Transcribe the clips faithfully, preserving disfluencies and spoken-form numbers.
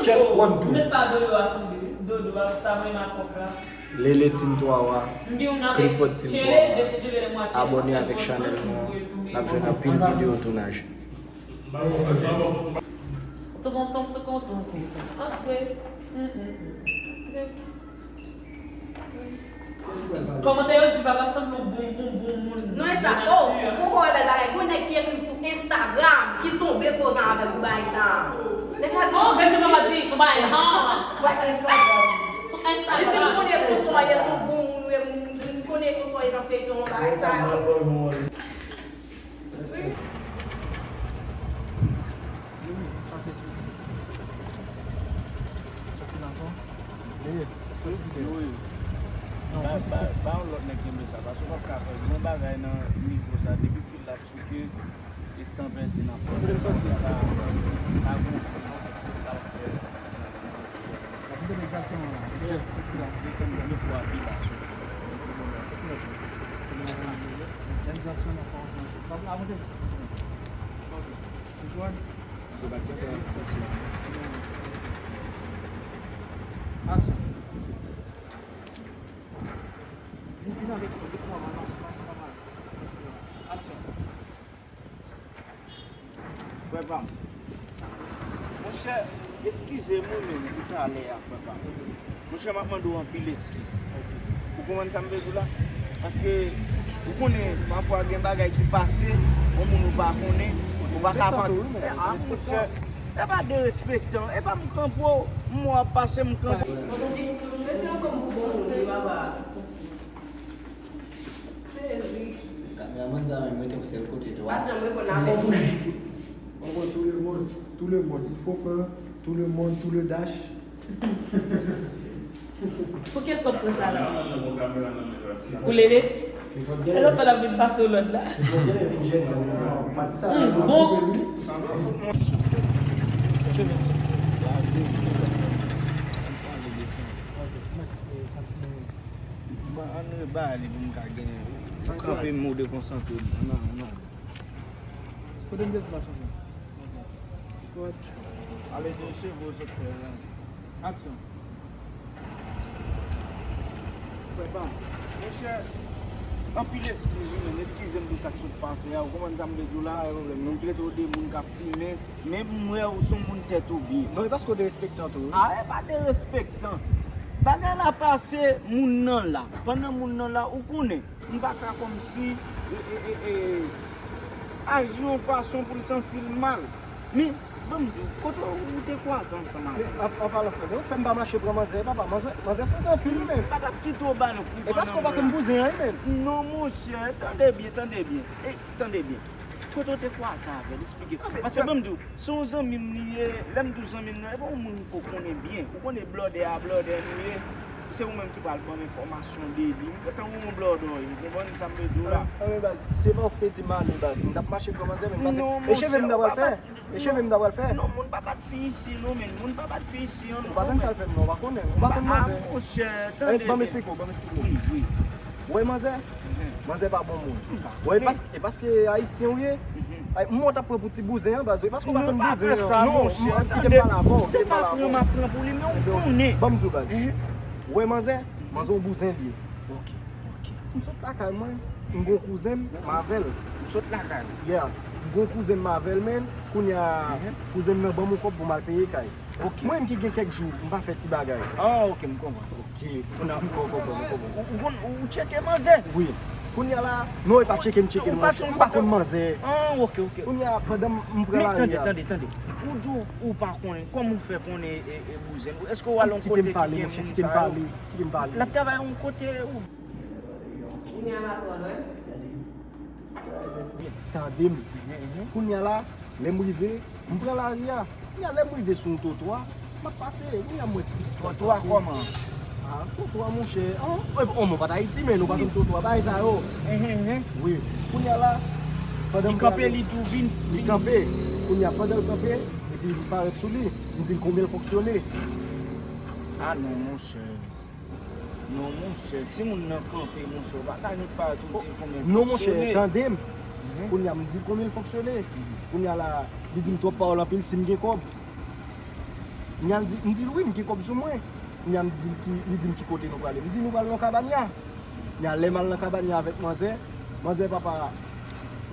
Check, one, two. Lele Team twa wa, Clifford Team twa wa. Abòne avèk chanèl nou an. N ap jwenn anpil videyo tounaj. Kòmantè yo di papa sanble yon bon, bon, bon moun. Non, e sa. Oh, bon, bon, bèl bagay. Gon nèg ki ekri m sou Instagram, ki tonbe koze avè m pou bagay sa. Nèg la di, oh, bèl ti papa di, yon bagay sa. Wè, Instagram. Sou Instagram. Li di, m konnen konsa w ye, se yon bon moun ou ye, m konnen konsa w ye nan feyton, bagay sa yo. Wi. Wi, wi, sa se sou isit. Soti la ankò. Wi. Soti pi byen. Wi. Non, ba, plis ba, isit. Ba yon lòt nèg kenbe sa, paske w p ap ka fè yon bagay nan nivo sa, depi fil la ap souke, e tan pèdi nan fè. Kote m soti? Sa, pa bon, sa ap fè. N ap egzakteman la. Soti la, soti la. Soti la. Egzakteman, kòmanse. Avanse. Ok. Aksyon. Vin, vin avèk nou, vin pran nan, nan, nan, nan. Aksyon. Frè pa m. Monchè, eskize m wi menm pou talè a, frè pa m. Monchè, m ap mande w anpil eskiz. Ou konprann sa m vle di w la? Paske, ou konnen, pafwa gen bagay ki pase, yon moun ou pa konnen, ou pa ka panse. Ah, monchè, e pa derespektan, e pa m kanpe w, m wè w ap pase, m kanpe. Mesi ansanm pou bon moun, wi, papa. Kameramann sa menm, rete pou sèl kote dwat. Pa janm reponn avè m. Ankò, tout le monde, tout le monde, il faut que tout le monde, tout le dash. Pou kiyès w ap pran sa la? Pou Lele? E lòt la ap vin pase w lòd la. Hmm, bon. Bon, ann rebale pou m ka gen, kanpe m ou dekonsantre m. Ann ale, ann ale. Kote m te di m ap chanje? Ok. Ale de cheve w sot fè la. Aksyon. Frè pa m. Monchè, anpil eskiz wi, men eskize m pou sa k sot pase a. Ou konprann sa m vle di w la? Pa gen pwoblèm, non. M trete w de moun k ap fimen, men m wè ou se yon moun tèt ou byen. Non, e paske w derespektan tou, wi. Ah, e pa derespektan. Bagay la pase, moun nan la. Pandan moun nan la, ou konnen. M pa ka kòmsi, e, e, e, e, aji yon fason pou l santi l mal. Men, ban m di w, kote w te kwaze ansanm avè l? An, an palan frè, men ou fè m pa mache pran manzè, papa, manzè, manzè frekan anpil, wi, men. M pa t ap kite w ba l kou pandan m la. E paske w pa konn bouzen an, wi, men. Non, monchè, tande byen, tande byen. E, tande byen. Kote w te kwaze avè l? Esplike. Paske ban m di w, se yon zanmi m li ye, lè m di w zanmi m nan, e pa yon moun m ko konnen byen. Ou konnen blòdè a, blòdè nou ye. Se ou menm ki pral ban m enfòmasyon de li. M gentan wè yon blòdè w ye. Ou konprann sa m vle di w la? Anben baz, se pa w ki te di m ale baz. M t ap mache pran manzè, men baz, e cheve m ta pral fè? E cheve m ta pral fè? Non, moun pa bat fi isi, non, men moun pa bat fi isi, non. Ou pa konn sa l fè m, non, ou pa konnen. Ou pa konn manzè. Ah, monchè, tande byen. Ban m esplike w, ban m esplike w. Wi, wi. Ou wè manzè? Manzè pa bon moun. Bon, e pas-, e paske ayisyen ou ye? Ay, m wè w t ap pran pou ti bouzen an, baz. E paske w pa konn bouzen an. Non, kite m pale avè w, kite m pale avè w. Se pa pran m ap pran pou li, men ou konnen. Ban m di w, baz. Ou wè manzè? Manzè yon bouzen li ye. Ok, ok. M sot lakay mwen, m gon kouzen m, m avè l. Ou sot lakay ou? Yeah. M gon kouzen m, m avè l, men, kounye a, kouzen m nan ban m yon kòb pou m al peye kay. Ok. Mwen menm ki gen kèk jou, m pa fè ti bagay. Ah, ok, m konprann. Ok, kounye a m konprann, m konprann. Ou, ou konn, ou tcheke manzè? Wi. Kounye a la, non, e pa tcheke m tcheke manzè. M pa konn manzè. Ah, ok, ok. Kounye a, pandan m pran lari a. Men tande, tande, tande. Ou di w, ou pa konnen, kòman w fè konnen, e, e, bouzen? Èske w al yon kote ki gen moun sa yo? Kite m pale, monchè, kite m pale, kite m pale. L ap travay yon kote ou. Kounye a pa twò lwen. Tande m. Kounye a la, lè m rive, m pran lari a. Kounye a, lè m rive sou yon twotwa, m ap pase. Kounye a, m wè ti pitit la kanpe. Twotwa kòman? Ah, twotwa, monchè. An, e, o, mwen pa t Ayiti, men nou pa konn twotwa, bagay sa yo. Wi. Kounye a la, pandan m pran lari a, li kanpe, li tou vin, li kanpe. Kounye a, pandan l kanpe, epi m parèt sou li, m di l konbyen l fonksyone. Ah non, monchè. Non, monchè, si moun nan kanpe, monchè, ou pa ka nik parèt ou di l konbyen l fonksyone. Non, monchè, tande m. Kounye a, m di l konbyen l fonksyone. Kounye a la, li di m twòp pawòl anpil, si m gen kòb. Nya l di, m di l wi, m gen kòb sou mwen. Nya m di l ki, li di m ki kote nou prale. M di nou pral nan Kabanya. Nya lè m al nan Kabanya avèk manzè, manzè papa,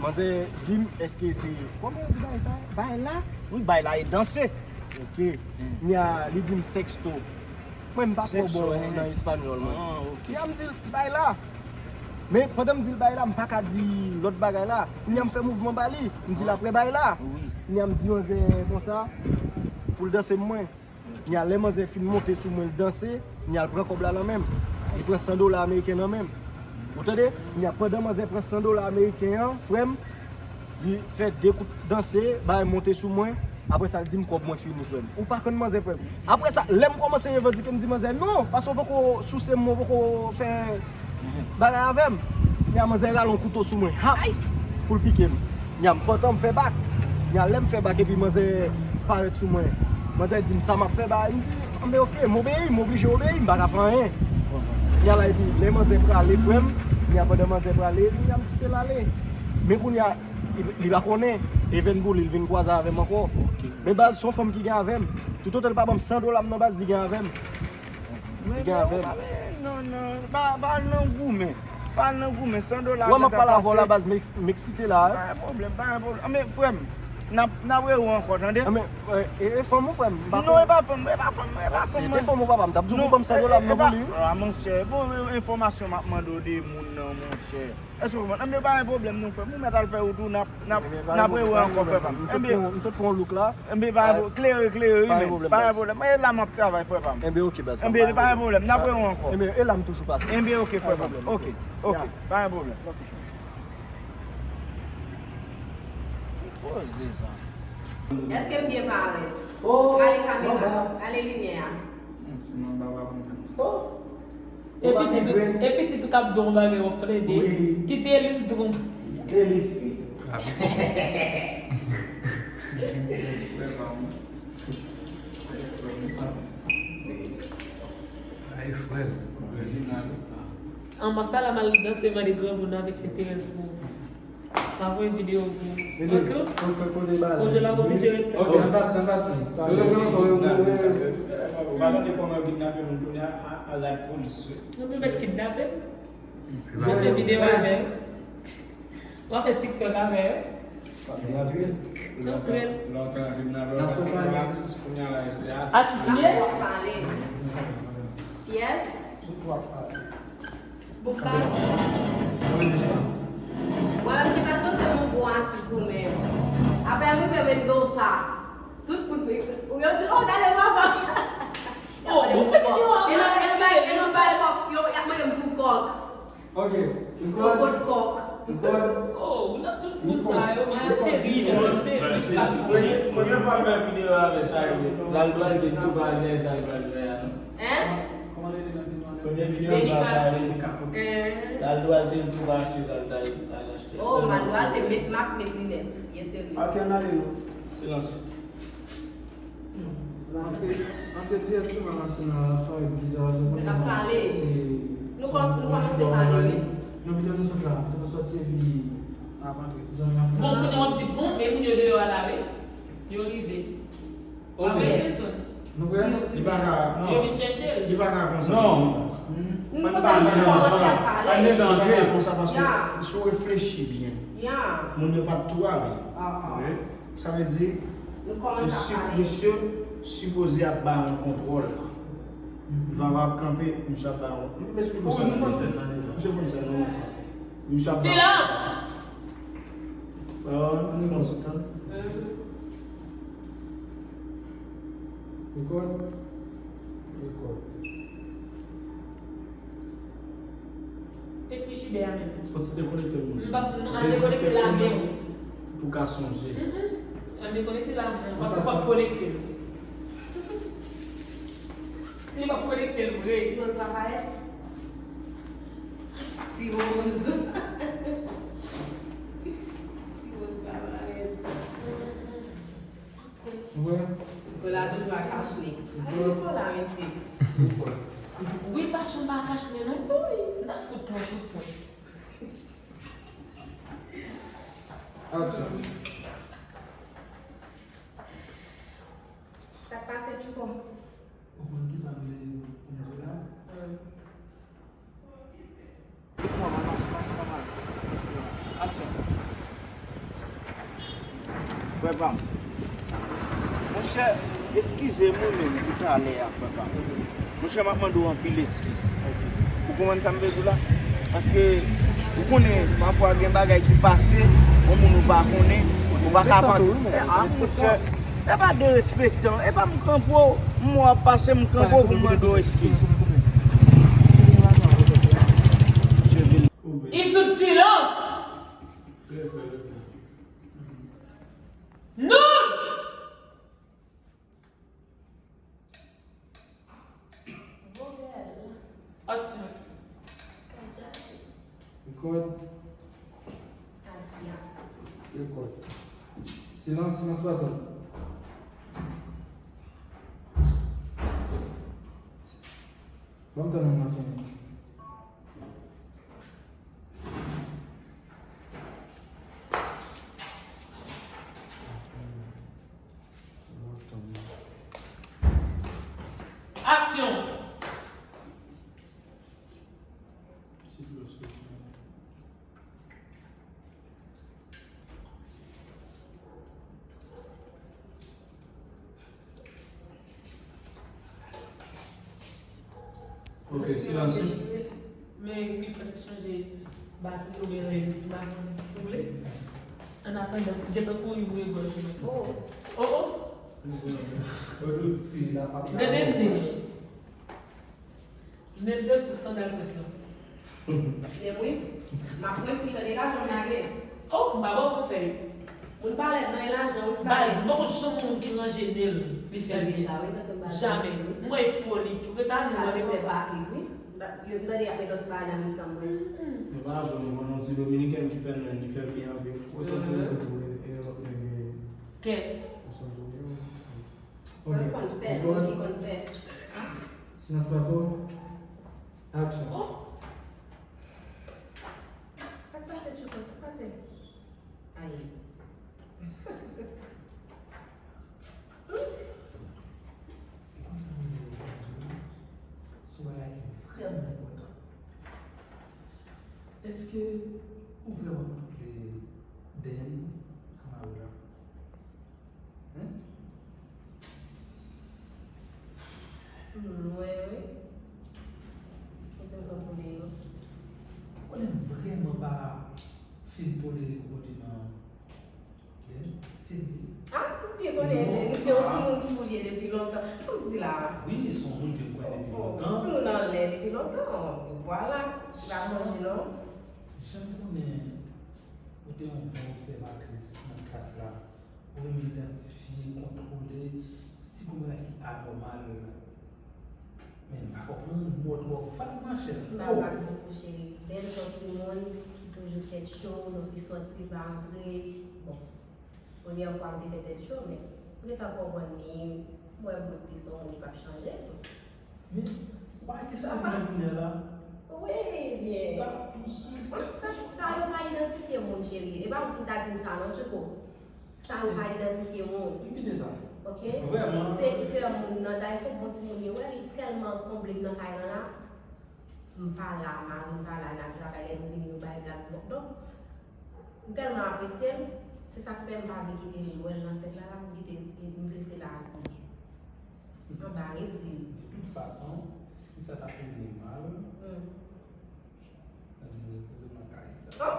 manzè di m, èske se, kòman yo di bagay sa? Bay la? Wi, bay la e danse. Ok. Nya li di m sexto. Mwen m pa twò bon nan espanyòl mwen. Nya m di l bay la. Men pandan m di l bay la, m pa ka di lòt bagay la. Nya m fè mouvman ba li. M di l apre bay la. Nya m di manzè konsa pou l danse mwen. Nya lè manzè fin monte sou mwen, l danse, nya l pran kòb la nan men m. Li pran san dola ameriken nan men m. Ou tande? Nya pandan manzè pran san dola ameriken an, frè m, li fè de kout danse, bay monte sou mwen. Apre sa, l di m kòb mwen fini, frè m. Ou pa konn manzè, frè m. Apre sa, lè m kòmanse revandike, m di manzè non, paske w poko souse m, w poko fè bagay avè m. Nya manzè rale yon kouto sou mwen, hap, pou l pike m. Nya m pantan m fè bak. Nya lè m fè bak epi manzè parèt sou mwen. Manzè di m sa m ap fè bagay. M di, anben ok, m obeyi, m oblije obeyi, m pa ka fè anyen. Nya la epi lè manzè prale, frè m, nya pandan manzè prale, nya m kite l ale. Men kounye a, li, li pa konnen, Even Bouli, li vin kwaze avè m ankò. Men baz, se yon fanm ki gen avè m. Toutotan li pa ban m san dola m nan baz, li gen avè m. Men, men, ou pa, men, non, non, pa, pa al nan goumen. Pa al nan goumen, san dola. Wè, m ap pale avè w la, baz, m eks-, m eksite la. Pa gen pwoblèm, pa gen pwoblèm. Anben, frè m, n ap, n ap rewè ankò, tande? Anben, e, e fanm ou, frè m? Non, e pa fanm, e pa fanm, e pa fanm. Si te fanm ou, papa, m t ap di w pou ban m san dola m nan pou li. Ah, monchè, bon, e, enfòmasyon m ap mande w de moun nan, monchè. Èske w konprann? Anben, pa gen pwoblèm, non, frè m. Ou mèt al fè wout ou, n ap, n ap, n ap rewè ankò, frè pa m. M sot pran, m sot pran yon look la. Enben, pa gen pwoblèm. Klere, klere, wi, men. Pa gen pwoblèm. E la m ap travay, frè pa m. Enben, ok, baz. Enben, pa gen pwoblèm. N ap rewè ankò. Enben, e la m toujou pase. Enben, ok, frè pa m. Ok, ok. Pa gen pwoblèm. Poze sa. Èske m byen parèt? Rale kamera, rale limyè a. Yon ti manba pa konn fè m. E pitit ou, e pitit ou k ap di w yon bagay w ap plede. Wi. Kite Elis di w. Kite Elis, wi. Ay, frè m. An, Marsala m al danse mande granmoun avèk se Terèz pou. M ap voye videyo pou ou. Antou, kote bal? Kote la pou videyo ret. Ok, ann pati, ann pati. Ou pa tande kòman yo kidnape moun kounye a, a, a la polis, wi. Yo pou mèt kidnape m. Yo fè videyo avè m. Yo fè TikTok avè m. Antre. Lontan kidnape, atis kounye a la, atis li ye. Pyès. Bon, pa. Mwen menm, se paske se yon gwo atis ou menm. Apre m rive met do sa. Tout moun, ou yo di, "Oh, gade papa." Oh, ou fè videyo a. E nan, e nan bay, e nan bay kòk, yo, y ap mande m pou kòk. Ok. Yo pot kòk. Oh, nan tout moun sa yo, mwen ap fè ri, mwen ap fè ri. Premye, premye fwa m fè videyo avè sa, l al pral de tou pa nèg sa l pral fè a, non? Hein? Premye videyo m fè sa, l al pral de tou pa achte sa l t al achte. Oh, m al pral de met mas, met linèt. Yes, sir. Ok, ann ale non. Silans. Antre, antre dirèkteman nan sena la, pa bizarre, se konn pale. Nou kò-, nou kòmanse pale, wi. Non, pito nou sot la, pito nou soti epi n ap antre. Zanmi ap fè. Bon, kounye a w ap di, bon, men moun yo deyò a la, wi. Yo rive. Ok. Nou prè? Li pa ka, non. Yo vin chèche l. Li pa ka konsa. Non. Nou pa nan konsa. Pa nan konsa paske si w reflechi byen, moun yo pa t tou ale. Wi. Sa vle di, misye, misye sipoze ap bay yon kontwòl. Vava ap kanpe, misye ap bay yon. M esplike w sa. Misye konn sa, non? Misye ap bay yon. Silans! Pawòl, fon ti tan. Rekòd. Rekòd. E frijidè a menm. Fò ti dekonekte l, monchè. M p ap, non, al dekonekte l avè w. Pou ka sonje. Mhm. Al dekonekte l avè w, paske w p ap konekte l. Li p ap konekte l vre. Ti Roz pa parèt? Ti Roz. Ti Roz pa parèt. Wè. Nikola toujou a kachne. Ay, Nikola, mesye. Wi, pa chanm pa kachne, non. Wi, n a fout pran tout tan. Aksyon. Sa k pase, Chouko? Frè pa m. Monchè, eskize m wi menm pou talè a, frè pa m. Monchè, m ap mande w anpil eskiz. Ou konprann sa m vle di w la? Paske, ou konnen, pafwa gen bagay ki pase, yon moun ou pa konnen, ou pa ka panse. E, a, monchè, e pa derespektan, e pa m kanpe w, m wè w ap pase, m kanpe w pou m mande w eskiz. Yves, tout silans! Refè, refè. Non! Aksyon. Record. Record. Silans, silans plato. Ban m tann yon maten. Aksyon! Ok, silans. Men li fèk chanje batri oubyen lens la, ou vle? An atandan, gentan kouri boure gòj ou. Oh, oh, oh. Gade nèg. Nèg de kou sandal pès lan. Lè wi, m ap mwen ti tande lajan m lage. Oh, m pa ba w konsèy. Moun pa lèd nan e lajan, wi, pa lèd. Baz, m poko janm moun ki ranje ne l, li fè l byen. Jamè. M wè foli, ou rete a nou. Yo m tande y ap met yon ti bagay nan mitan mwen. Nou pa vle, nou konn yon ti dominikèn ki fè l, li fè l byen anpil. Ou santi l kote w e lòt nèg yo ye. Kè. Ou santi l yo. Ok. Mwen konn fè, mwen ki konn fè. Silans plato. Aksyon. Oh! Sa k pase, Tchouko? Sa k pase? Ayi. Sou bagay ki vrèman enpòtan. Èske ou vrèman koupe dèyè m a mari w la? Hein? M lwen, wi. Ou di m konprann yo. Ou konnen m vrèman pa fin tolere konpòteman Dèn, serye. Ah, m byen konnen Dèn se yon timoun ki ou ye depi lontan. Fò m di la. Wi, se yon moun ke m konnen depi lontan. Timoun anlè depi lontan. Vwala. Li pa chanje non. Jan m konnen ou te yon bon obsèvatris nan klas la. Ou renmen idantifye, kontwole si gon bagay ki anòmal. Men m pa konprann, mò twò vag, machè. M pa vag ditou, cheri. Dèn se yon timoun ki toujou tèt cho, donk li sòti, l pa rantre. Bon, premyè fwa m te fè tèt cho, men m gentan konprann li, m wè bout li se yon moun ki p ap chanje. Men, ou pa wè ki sa vin kounye a la? Wi, byen. Sa, sa yo pa idantifye moun, cheri. E pa ou ki ta di m sa, non, Tchouko. Sa yo pa idantifye moun. Kite sa. Ok? Vrèman. Se kè moun nan, dayè se yon bon timoun li ye. Ou wè li tèlman konble m nan kay lan la. M pa la, mari m pa la, n ap travay, lè nou vini nou bay blag. Bon, donk, m tèlman apresye l, se sa k fè m pa vle kite l wè l nan sèk la, la, m kite, m blese la ak li. Anba redi. De tout fason, si sa ta tourne mal, hmm. Nan di repoze m nan kay sa. Oh,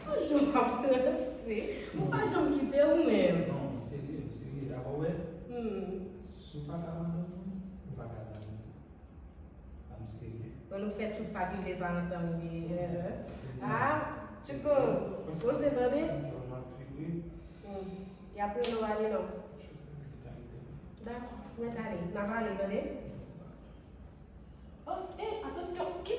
toujou m ap ranse. Ou pa janm kite ou menm. Non, m serye, m serye. Dabò, wè. Hmm. Si w pa ka madanm mwen, ou pa ka zanmi m. Sa m serye. Bon, nou fè tout fakilte sa ansanm, wi. Ah, Tchouko, poze tande. Hmm. Y ap rele w ale non. Dakò, mèt ale. N ap ale, tande. Oh, eh, atansyon, ki